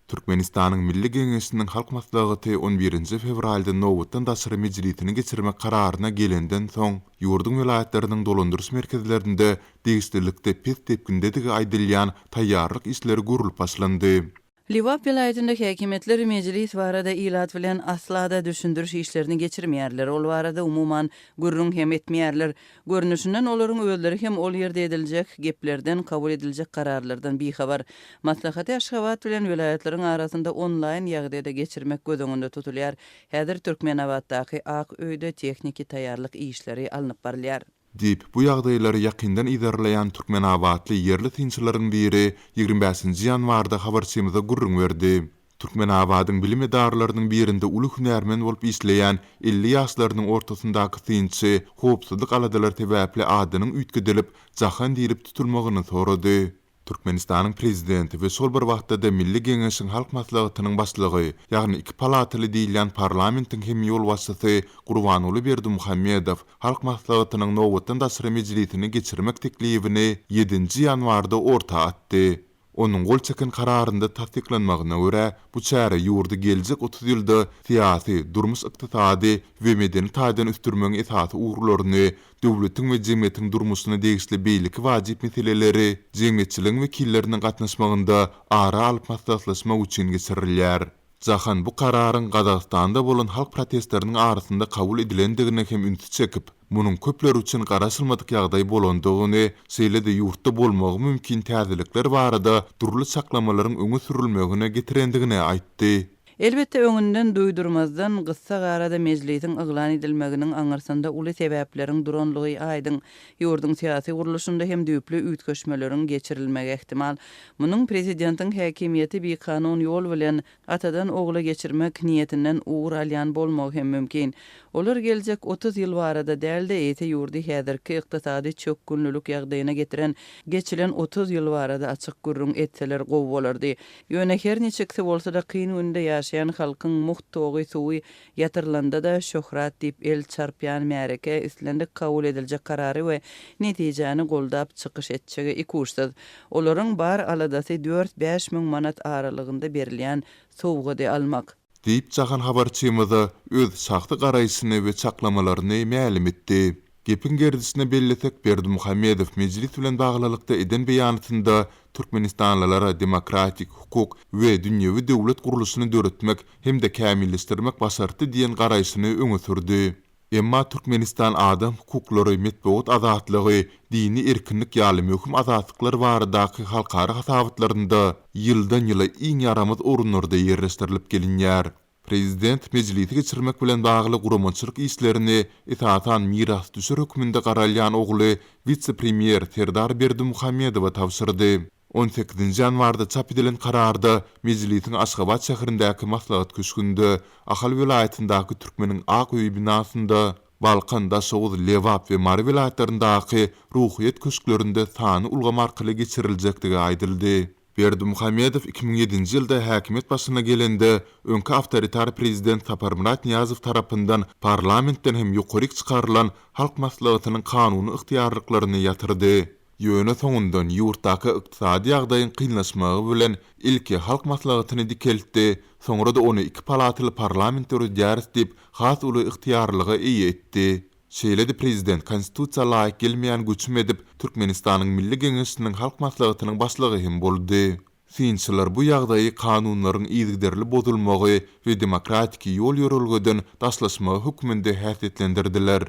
Türkmenistanyň Milli Geňeşiniň Halk Maslahaty on birinji fewralda nobatdan daşary mejlisini geçirmek kararyna gelenden soň, ýurduň welaýatlarynyň dolandyryş merkezlerinde degişlilikde pes depgindedigi aýdylýan taýýarlyk işleri görlüp başlandy. Lebap welaýatynda häkimiýetler mejlis barada ilat bilen asla-da düşündiriş işlerini geçirmeýärler, ol barada umuman gürrüň hem etmeýärler. Görnüşinden olaryň özleri hem ol ýerde ediljek geplerden, kabul ediljek kararlardan bihabar. Maslahaty Aşgabat bilen welaýatlaryň arasynda onlaýn ýagdaýda geçirmek göz öňünde tutulýar. Häzir Türkmenabatdaky Ak öýde tehniki taýýarlyk işleri alnyp barylýar. Diýip, bu ýagdaýlary ýakyndan yzarlaýan türkmenabatly ýerli synçylaryň biri 25 nji ýanwarda habarçymyza gürrüň berdi. Türkmenabadyň bilim edaralarynyň birinde uly hünärmen bolup işleýän 50 ýaşlarynyň ortasyndaky synçy howpsuzlyk aladalary sebäpli adynyň üýtgedilip, Jahan diýlip tutulmagyny sorady. Türkmenistanyň Prezidenti we şol bir wagtda-da Milli Geňeşiň Halk Maslahatynyň Başlygy, ýagny iki palataly diýilýän parlamentiň hem ýolbaşçysy Gurbanguly Berdimuhamedow Halk Maslahatynyň nobatdan daşary mejlisini geçirmek teklibini ýedinji ýanwarda orta atdy. Onuň gol çeken kararynda tassyklanmagyna görä, bu çäre ýurdy geljek 30 ýylda syýasy, durmuş-ykdysady we medeni taýdan ösdürmegiň esasy ugurlaryny, döwletiň we jemgyýetiň durmuşyna degişli beýleki wajyp meseleleri jemgyýetçiligiň wekilleriniň gatnaşmagynda ara alyp maslahatlaşmak üçin geçirilýär. Jahan bu kararyň Gazagystanda bolan halk protestleriniň arasynda kabul edilendigine hem ünsi çekip, munuň köpler üçin garaşylmadyk ýagdaý bolandygyny, şeýle-de ýurtda bolmagy mümkin täzelikler barada dürli çaklamalaryň öňe sürülmegine getirendigini aýtdy. Elbetde, öňünden duýdurmazdan, gyssagarada mejlisiň yglan edilmeginiň aňyrsynda uly sebäpleriň duranlygy aýdyň. Ýurduň syýasy gurluşynda hem düýpli üýtgeşmeleriň geçirilmegi ähtimal. Munuň prezidentiň häkimiýeti bikanun ýol bilen atadan ogla geçirmek niýetinden ugur alýan bolmagy hem mümkin. Olar geljek 30 ýyl barada däl-de, eýse ýurdy häzirki ykdysady çökgünlilik ýagdaýyna getiren geçilen 30 ýyl barada açyk gürrüň etseler gowy bolardy. Ýöne her niçiksi bolsa-da kyn günde ýaşaýan halkyň mugt togy, suwy ýatyrylanda-da şöhrat diýip el çarpýan märeke islendik kabul ediljek karary we netijäni goldap çykyş etjegi ikuçsyz. Olaryň bar aladasy dört-bäş müň manat aralygynda berilýän sowgady almak. Diýip Jahan habarçymyza öz şahsy garaýşyny we çaklamalaryny mälim etdi. Gepiň gerdişine bellesek, Berdimuhamedow mejlis bilen baglylykda eden beýanatynda türkmenistanlylara demokratik, hukuk we dünýewi döwlet gurluşyny döretmek hem-de kämilleşdirmek başartdy diýen garaýşyny öňe sürdi. Emma Türkmenistan adam hukuklary, metbugat azatlygy, dini erkinlik ýaly möhüm azatlyklar baradaky halkara hasabatlarynda ýyldan-ýyla iň ýaramaz orunlarda ýerleşdirilip gelinýär. Prezident mejlisi geçirmek bilen bagly guramaçylyk işlerini esasan mirasdüşer hökmünde garalýan ogly wise-premýer Serdar Berdimuhamedowa tabşyrdy. On sekizinji ýanwarda çap edilen kararda mejlisiň Aşgabat şäherindäki Maslahat köşgünde, Ahal welaýatyndaky Türkmeniň ak öýi binasynda, Balkan, Daşoguz, Lebap we Mary welaýatlaryndaky Ruhyýet köşklerinde sanly ulgam arkaly geçiriljekdigi aýdyldy. Berdimuhamedow 2007-nji ýylda häkimiýet başyna gelende, öňki awtoritar prezident Saparmyrat Nyýazow tarapyndan parlamentden hem ýokaryk çykarylan Halk Maslahatynyň kanuny ygtyýarlyklaryny ýatyrdy. Ýöne soňundan ýurtdaky ykdysady ýagdaýyň kynlaşmagy bilen ilki Halk Maslahatyny dikeltdi, soňra-da ony iki palataly parlament döredýäris diýip, has uly ygtyýarlyga eýe etdi. Şeýle-de prezident Konstitusiýa laýyk gelmeýän göçüm edip, Türkmenistanyň Milli Geňeşiniň Halk Maslahatynyň başlygy hem boldy. Synçylar bu ýagdaýy kanunlaryň yzygiderli bozulmagy we demokratiki ýol-ýörelgeden daşlaşmagy hökmünde häsiýetlendirdiler.